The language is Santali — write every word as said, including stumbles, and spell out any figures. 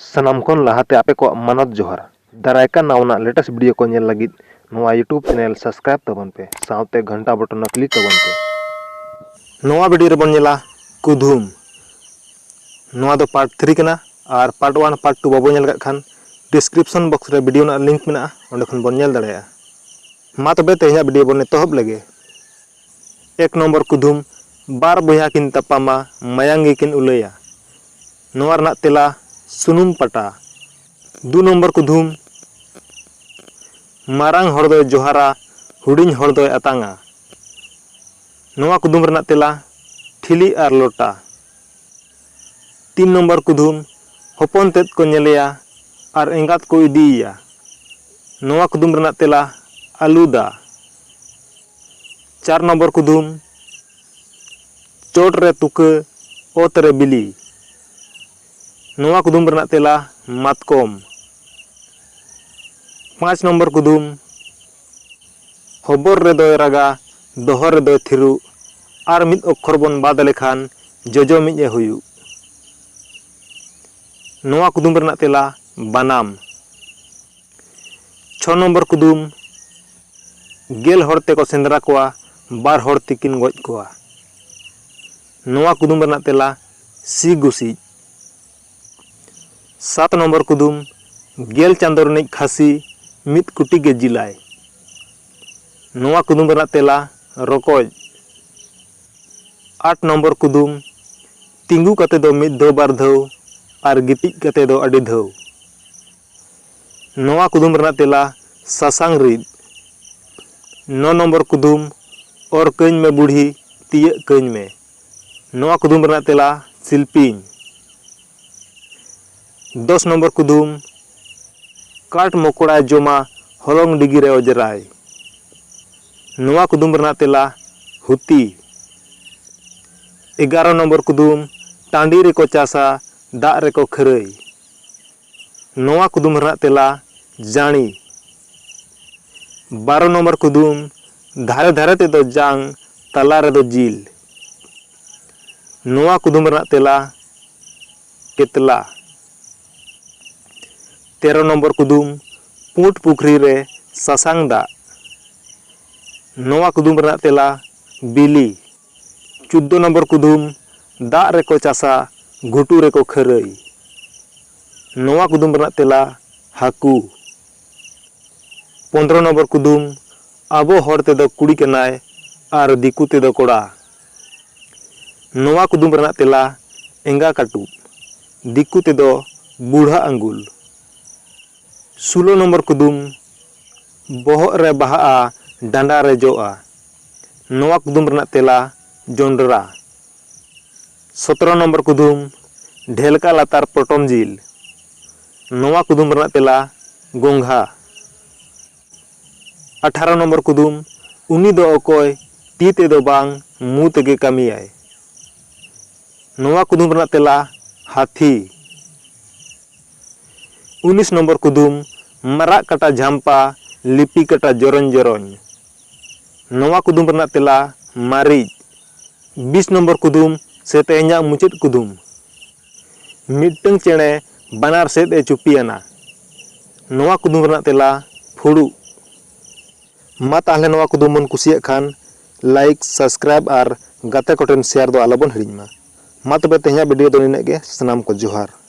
ᱥᱟᱱᱟᱢ ᱠᱷᱚᱱ ᱞᱟᱦᱟᱛᱮ ᱟᱯᱮ ᱠᱚᱣᱟᱜ ᱢᱟᱱᱚᱛ ᱡᱚᱦᱟᱨ᱾ ᱫᱟᱨᱟᱭ ᱠᱟᱱ ᱱᱟᱣᱟᱱᱟᱜ latest video ᱠᱚ ᱧᱮᱞ ᱞᱟᱹᱜᱤᱫ ᱱᱚᱣᱟ YouTube channel subscribe ᱛᱟᱵᱚᱱ ᱯᱮ, ᱥᱟᱶᱛᱮ ᱜᱷᱚᱱᱴᱟ button ᱦᱚᱸ click ᱛᱟᱵᱚᱱ ᱯᱮ᱾ ᱱᱚᱣᱟ video ᱨᱮᱵᱚᱱ ᱧᱮᱞᱟ ᱠᱩᱫᱷᱩᱢ᱾ ᱱᱚᱣᱟ ᱫᱚ part three ᱠᱟᱱᱟ, ᱟᱨ part one, part two ᱵᱟᱵᱚᱱ ᱧᱮᱞ ᱠᱟᱜ ᱠᱷᱟᱱ description box ᱨᱮ video ᱨᱮᱱᱟᱜ link ᱢᱮᱱᱟᱜᱼᱟ, ᱚᱸᱰᱮ ᱠᱷᱚᱱ ᱵᱚᱱ ᱧᱮᱞ ᱫᱟᱲᱮᱭᱟᱜᱼᱟ᱾ ᱢᱟ ᱛᱚᱵᱮ ᱛᱮᱦᱮᱧᱟᱜ video ᱵᱚᱱ ᱮᱛᱚᱦᱚᱵ ᱞᱮᱜᱮ᱾ ᱮᱠ ᱱᱚᱢᱵᱚᱨ ᱠᱩᱫᱷᱩᱢ, ᱵᱟᱨ ᱵᱚᱭᱦᱟ ᱠᱤᱱ ᱛᱟᱯᱟᱢᱟ, ᱢᱟᱭᱟᱝ ᱜᱮᱠᱤᱱ ᱩᱞᱟᱹᱭᱟ᱾ ᱱᱚᱣᱟ ᱨᱮᱱᱟᱜ ᱛᱮᱞᱟ ᱥᱩᱱᱩᱢ ᱯᱟᱴᱟ᱾ ᱫᱩ ᱱᱚᱢᱵᱚᱨ ᱠᱩᱫᱷᱩᱢ, ᱢᱟᱨᱟᱝ ᱦᱚᱲ ᱫᱚᱭ ᱡᱚᱦᱟᱨᱟ, ᱦᱩᱰᱤᱧ ᱦᱚᱲ ᱫᱚᱭ ᱟᱛᱟᱝᱟ᱾ ᱱᱚᱣᱟ ᱠᱩᱫᱩᱢ ᱨᱮᱱᱟᱜ ᱛᱮᱞᱟ ᱴᱷᱤᱞᱤ ᱟᱨ ᱞᱚᱴᱟ᱾ ᱛᱤᱱ ᱱᱚᱢᱵᱚᱨ ᱠᱩᱫᱩᱢ, ᱦᱚᱯᱚᱱ ᱛᱮᱫ ᱠᱚ ᱧᱮᱞᱮᱭᱟ ᱟᱨ ᱮᱸᱜᱟᱛ ᱠᱚ ᱤᱫᱤᱭᱮᱭᱟ᱾ ᱱᱚᱣᱟ ᱠᱩᱫᱩᱢ ᱨᱮᱱᱟᱜ ᱛᱮᱞᱟ ᱟᱹᱞᱩ ᱫᱟ᱾ ᱪᱟᱨ ᱱᱚᱢᱵᱚᱨ ᱠᱩᱫᱩᱢ, ᱪᱚᱴ ᱨᱮ ᱛᱩᱠᱟᱹ, ᱚᱛ ᱨᱮ ᱵᱤᱞᱤ᱾ ᱱᱚᱣᱟ ᱠᱩᱫᱩᱢ ᱨᱮᱱᱟᱜ ᱛᱮᱞᱟ ᱢᱟᱛᱠᱚᱢ᱾ ᱯᱟᱸᱪ ᱱᱚᱢᱵᱚᱨ ᱠᱩᱫᱩᱢ, ᱦᱚᱵᱚᱨ ᱨᱮᱫᱚᱭ ᱨᱟᱜᱟ, ᱫᱚᱦᱚ ᱨᱮᱫᱚᱭ ᱛᱷᱤᱨᱩᱜ, ᱟᱨ ᱢᱤᱫ ᱚᱠᱠᱷᱚᱨ ᱵᱚᱱ ᱵᱟᱫ ᱞᱮᱠᱷᱟᱱ ᱡᱚᱡᱚ ᱢᱤᱫ ᱮ ᱦᱩᱭᱩᱜ᱾ ᱱᱚᱣᱟ ᱠᱩᱫᱩᱢ ᱨᱮᱱᱟᱜ ᱛᱮᱞᱟ ᱵᱟᱱᱟᱢ᱾ ᱪᱷᱚ ᱱᱚᱢᱵᱚᱨ ᱠᱩᱫᱩᱢ, ᱜᱮᱞ ᱦᱚᱲ ᱛᱮᱠᱚ ᱥᱮᱸᱫᱽᱨᱟ ᱠᱚᱣᱟ, ᱵᱟᱨ ᱦᱚᱲ ᱛᱮᱠᱤᱱ ᱜᱚᱡ ᱠᱚᱣᱟ᱾ ᱱᱚᱣᱟ ᱠᱩᱫᱩᱢ ᱨᱮᱱᱟᱜ ᱛᱮᱞᱟ ᱥᱤ ᱜᱩᱥᱤᱡ᱾ ᱥᱟᱛ ᱱᱚᱢᱵᱚᱨ ᱠᱩᱫᱩᱢ, ᱜᱮᱞ ᱪᱟᱸᱫᱚ ᱨᱤᱱᱤᱡ ᱠᱷᱟᱹᱥᱤ ᱢᱤᱫ ᱠᱩᱴᱤ ᱜᱮ ᱡᱤᱞᱟᱭ᱾ ᱱᱚᱣᱟ ᱠᱩᱫᱩᱢ ᱨᱮᱱᱟᱜ ᱛᱮᱞᱟ ᱨᱚᱠᱚᱡ᱾ ᱟᱴ ᱱᱚᱢᱵᱚᱨ ᱠᱩᱫᱩᱢ, ᱛᱤᱸᱜᱩ ᱠᱟᱛᱮ ᱫᱚ ᱢᱤᱫ ᱫᱷᱟᱣ ᱵᱟᱨ ᱫᱷᱟᱣ ᱟᱨ ᱜᱤᱛᱤᱡ ᱠᱟᱛᱮ ᱫᱚ ᱟᱹᱰᱤ ᱫᱷᱟᱣ᱾ ᱱᱚᱣᱟ ᱠᱩᱫᱩᱢ ᱨᱮᱱᱟᱜ ᱛᱮᱞᱟ ᱥᱟᱥᱟᱝ ᱨᱤᱫ᱾ ᱱᱚ ᱱᱚᱢᱵᱚᱨ ᱠᱩᱫᱩᱢ, ᱚᱨ ᱠᱟᱹᱧ ᱢᱮ ᱵᱩᱲᱦᱤ, ᱛᱤᱭᱟᱹᱜ ᱠᱟᱹᱧ ᱢᱮ᱾ ᱱᱚᱣᱟ ᱠᱩᱫᱩᱢ ᱨᱮᱱᱟᱜ ᱛᱮᱞᱟ ᱥᱤᱞᱯᱤᱧ᱾ ᱫᱚᱥ ᱱᱚᱢᱵᱚᱨ ᱠᱩᱫᱩᱢ, ᱠᱟᱴ ᱢᱚᱠᱚᱲᱟᱭ ᱡᱚᱢᱟ, ᱦᱚᱞᱚᱝ ᱰᱤᱜᱤ ᱨᱮ ᱚᱡᱽᱨᱟᱭ᱾ ᱱᱚᱣᱟ ᱠᱩᱫᱩᱢ ᱨᱮᱱᱟᱜ ᱛᱮᱞᱟ ᱦᱩᱛᱤ᱾ ᱮᱜᱟᱨᱚ ᱱᱚᱢᱵᱚᱨ ᱠᱩᱫᱩᱢ, ᱴᱟᱺᱰᱤ ᱨᱮᱠᱚ ᱪᱟᱥᱟ, ᱫᱟᱜ ᱨᱮᱠᱚ ᱠᱷᱟᱹᱨᱟᱹᱭ᱾ ᱱᱚᱣᱟ ᱠᱩᱫᱩᱢ ᱨᱮᱱᱟᱜ ᱛᱮᱞᱟ ᱡᱟᱹᱬᱤ᱾ ᱵᱟᱨᱚ ᱱᱚᱢᱵᱚᱨ ᱠᱩᱫᱩᱢ, ᱫᱷᱟᱨᱮ ᱫᱷᱟᱨᱮ ᱛᱮᱫᱚ ᱡᱟᱝ, ᱛᱟᱞᱟ ᱨᱮᱫᱚ ᱡᱤᱞ᱾ ᱱᱚᱣᱟ ᱠᱩᱫᱩᱢ ᱨᱮᱱᱟᱜ ᱛᱮᱞᱟ ᱠᱮᱛᱞᱟ᱾ ᱛᱮᱨᱚ ᱱᱚᱢᱵᱚᱨ ᱠᱩᱫᱩᱢ, ᱯᱩᱸᱰ ᱯᱩᱠᱷᱨᱤ ᱨᱮ ᱥᱟᱥᱟᱝ ᱫᱟᱜ᱾ ᱱᱚᱣᱟ ᱠᱩᱫᱩᱢ ᱨᱮᱱᱟᱜ ᱛᱮᱞᱟ ᱵᱤᱞᱤ᱾ ᱪᱳᱫᱽᱫᱳ ᱱᱚᱢᱵᱚᱨ ᱠᱩᱫᱩᱢ, ᱫᱟᱜ ᱨᱮᱠᱚ ᱪᱟᱥᱟ, ᱜᱷᱩᱴᱩ ᱨᱮᱠᱚ ᱠᱷᱟᱹᱨᱟᱹᱭ᱾ ᱱᱚᱣᱟ ᱠᱩᱫᱩᱢ ᱨᱮᱱᱟᱜ ᱛᱮᱞᱟ ᱦᱟᱹᱠᱩ᱾ ᱯᱚᱱᱫᱽᱨᱚ ᱱᱚᱢᱵᱚᱨ ᱠᱩᱫᱩᱢ, ᱟᱵᱚ ᱦᱚᱲ ᱛᱮᱫᱚ ᱠᱩᱲᱤ ᱠᱟᱱᱟᱭ ᱟᱨ ᱫᱤᱠᱩ ᱛᱮᱫᱚ ᱠᱚᱲᱟ᱾ ᱱᱚᱣᱟ ᱠᱩᱫᱩᱢ ᱨᱮᱱᱟᱜ ᱛᱮᱞᱟ ᱮᱸᱜᱟ ᱠᱟᱹᱴᱩᱵ, ᱫᱤᱠᱩ ᱛᱮᱫᱚ ᱵᱩᱲᱦᱟ ᱟᱸᱜᱩᱞ᱾ ᱥᱳᱞᱳ ᱱᱚᱢᱵᱚᱨ ᱠᱩᱫᱩᱢ, ᱵᱚᱦᱚᱜ ᱨᱮ ᱵᱟᱦᱟᱜᱼᱟ, ᱰᱟᱸᱰᱟ ᱨᱮ ᱡᱚᱜᱼᱟ᱾ ᱱᱚᱣᱟ ᱠᱩᱫᱩᱢ ᱨᱮᱱᱟᱜ ᱛᱮᱞᱟ ᱡᱚᱱᱰᱨᱟ᱾ ᱥᱚᱛᱨᱚ ᱱᱚᱢᱵᱚᱨ ᱠᱩᱫᱩᱢ, ᱰᱷᱮᱞᱠᱟ ᱞᱟᱛᱟᱨ ᱯᱚᱴᱚᱢ ᱡᱤᱞ᱾ ᱱᱚᱣᱟ ᱠᱩᱫᱩᱢ ᱨᱮᱱᱟᱜ ᱛᱮᱞᱟ ᱜᱚᱝᱜᱷᱟ᱾ ᱟᱴᱷᱟᱨᱚ ᱱᱚᱢᱵᱚᱨ ᱠᱩᱫᱩᱢ, ᱩᱱᱤ ᱫᱚ ᱚᱠᱚᱭ, ᱛᱤ ᱛᱮᱫᱚ ᱵᱟᱝ, ᱢᱩ ᱛᱮᱜᱮ ᱠᱟᱹᱢᱤᱭᱟᱭ᱾ ᱱᱚᱣᱟ ᱠᱩᱫᱩᱢ ᱨᱮᱱᱟᱜ ᱛᱮᱞᱟ ᱦᱟᱹᱛᱤ᱾ ᱩᱱᱤᱥ ᱱᱚᱢᱵᱚᱨ ᱠᱩᱫᱩᱢ, ᱢᱟᱨᱟᱜ ᱠᱟᱴᱟ ᱡᱷᱟᱢᱯᱟ, ᱞᱤᱯᱤ ᱠᱟᱴᱟ ᱡᱚᱨᱚᱧ ᱡᱚᱨᱚᱧ᱾ ᱱᱚᱣᱟ ᱠᱩᱫᱩᱢ ᱨᱮᱱᱟᱜ ᱛᱮᱞᱟ ᱢᱟᱹᱨᱤᱪ᱾ ᱵᱤᱥ ᱱᱚᱢᱵᱚᱨ ᱠᱩᱫᱩᱢ, ᱥᱮ ᱛᱮᱦᱮᱧᱟᱜ ᱢᱩᱪᱟᱹᱫ ᱠᱩᱫᱩᱢ, ᱢᱤᱫᱴᱟᱹᱝ ᱪᱮᱬᱮ ᱵᱟᱱᱟᱨ ᱥᱮᱫ ᱮ ᱪᱩᱯᱤᱭᱟᱱᱟ᱾ ᱱᱚᱣᱟ ᱠᱩᱫᱩᱢ ᱨᱮᱱᱟᱜ ᱛᱮᱞᱟ ᱯᱷᱩᱲᱩᱜ᱾ ᱢᱟ ᱛᱟᱦᱞᱮ ᱱᱚᱣᱟ ᱠᱩᱫᱩᱢ ᱵᱚᱱ ᱠᱩᱥᱤᱭᱟᱜ ᱠᱷᱟᱱ like, subscribe ᱟᱨ ᱜᱟᱛᱮ ᱠᱚᱴᱷᱮᱱ share ᱫᱚ ᱟᱞᱚᱵᱚᱱ ᱦᱤᱲᱤᱧ ᱢᱟ᱾ ᱢᱟ ᱛᱚᱵᱮ ᱛᱮᱦᱮᱧᱟᱜ video ᱫᱚ ᱱᱤᱱᱟᱹᱜ ᱜᱮ᱾ ᱥᱟᱱᱟᱢ ᱠᱚ ᱡᱚᱦᱟᱨ᱾